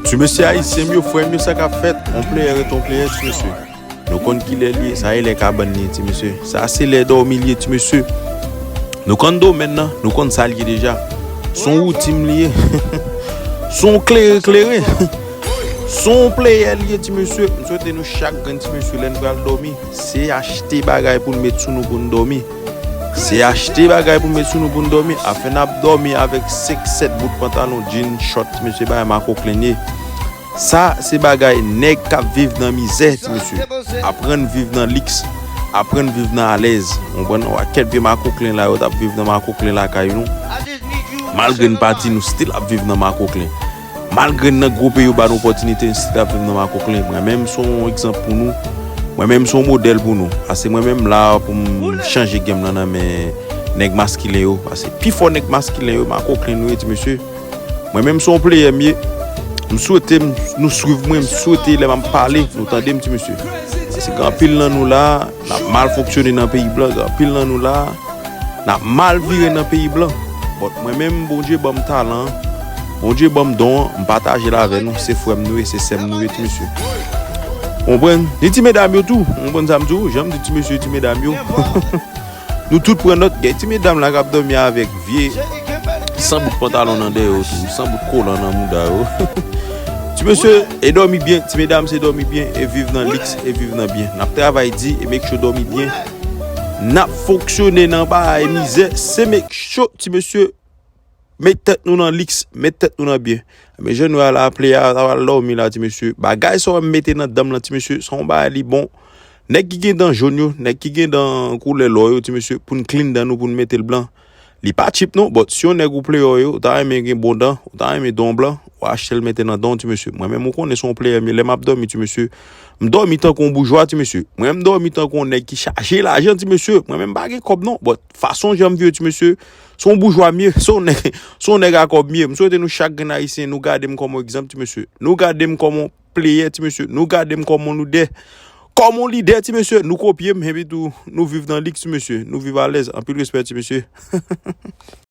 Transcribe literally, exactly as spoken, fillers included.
Ti mesye ayisyen m yo, frè m yo, sa k ap fèt? On player ret on player, ti mesye. Nou konn kilè l ye, sa e lè kabann li ye, ti mesye. Sa se lè dòmi l ye, ti mesye. Nou konn domèn nan, nou konn sa l ye deja. Se on woutin li ye. Se on klere klere. Se on player li ye, ti mesye. M swete nou chak grenn, ti mesye, lè n pral dòmi, se achte bagay pou n met sou nou pou n dòmi. Se achte bagay pou n met sou nou pou n dòmi. Afè n ap dòmi avèk senk sèt bout pantalon, jean, short, ti mesye, bagay makoklen ye. Sa se bagay nèg k ap viv nan mizè, ti mesye. Aprann viv nan liks, aprann viv nan alèz. Ou konprann? Ou wè kèk vye makoklen la, yo t ap viv nan makoklen lakay nou. Malgre n pati, nou still ap viv nan makoklen. Malgre n nan gwo peyi, yo ba n opòtinite, n still ap viv nan makoklen. Mwen menm, m se yon egzanp pou nou. Mwen menm, m se yon modèl pou nou. Paske mwen menm, m la pou m chanje game lan nan men nèg maskilen yo. Paske pi fò nèg maskilen yo, makoklen nou ye, ti mesye. Mwen menm, m se yon player m ye. M swete m, nou swiv mwen, m swete lè m ap pale, nou tande m, ti mesye. Paske gen anpil nan nou la, n ap mal fonksyone nan peyi blan, gen anpil nan nou la, n ap mal vire nan peyi blan. But mwen menm, Bondye ban m talan an, Bondye ban m don an, m pataje l avè nou, se frè m nou ye, se sè m nou ye, ti mesye. Ou konprann? Ni ti medam yo tou, ou konprann sa m di w, jan m di ti mesye, ti medam yo. Nou tout pran nòt, gen ti medam la k ap dòmi avèk vye san bout pantalon nan dèyè yo tou, san bout kolan nan mouda yo. Ti mesye, e dòmi byen, ti medam se dòmi byen, e viv nan liks, e viv nan byen. N ap travay di, e make sure dòmi byen. N ap fonksyone nan bagay mizè, se make sure, ti mesye, met tèt nou nan liks, met tèt nou nan byen. Men jan nou al aple a, ta pral dòmi la, ti mesye. Bagay sa w wè m mete nan dan m lan, ti mesye, se yon bagay li bon. Nèg ki gen dan jòn yo, nèg ki gen dan koulè lò yo, ti mesye, pou n clean dan nou, pou n mete l blan. Li pa cheap non, but si yon nèg ou player yo, ou ta renmen gen bon dan, ou ta renmen dan w blan, ou achte l mete nan dan w, ti mesye. Mwen menm, ou konnen se yon player m ye, lè m ap dòmi, ti mesye, m dòmi tankou yon boujwa, ti mesye. Mwen, m dòmi tankou yon nèg ki chaje lajan, ti mesye. Mwen menm, m pa gen kòb non, but fason jan m viv, ti mesye, se yon boujwa m ye, se yon nèg, se yon nèg a kòb m ye. M swete nou chak grenn ayisyen, nou gade m kòm yon egzanp, ti mesye. Nou gade m kòm yon player, ti mesye. Nou gade m kòm yon lidè. Kòm yon lidè, ti mesye. Nou kopye m, epi tou, nou viv nan liks, ti mesye. Nou viv alèz. Anpil respè, ti mesye.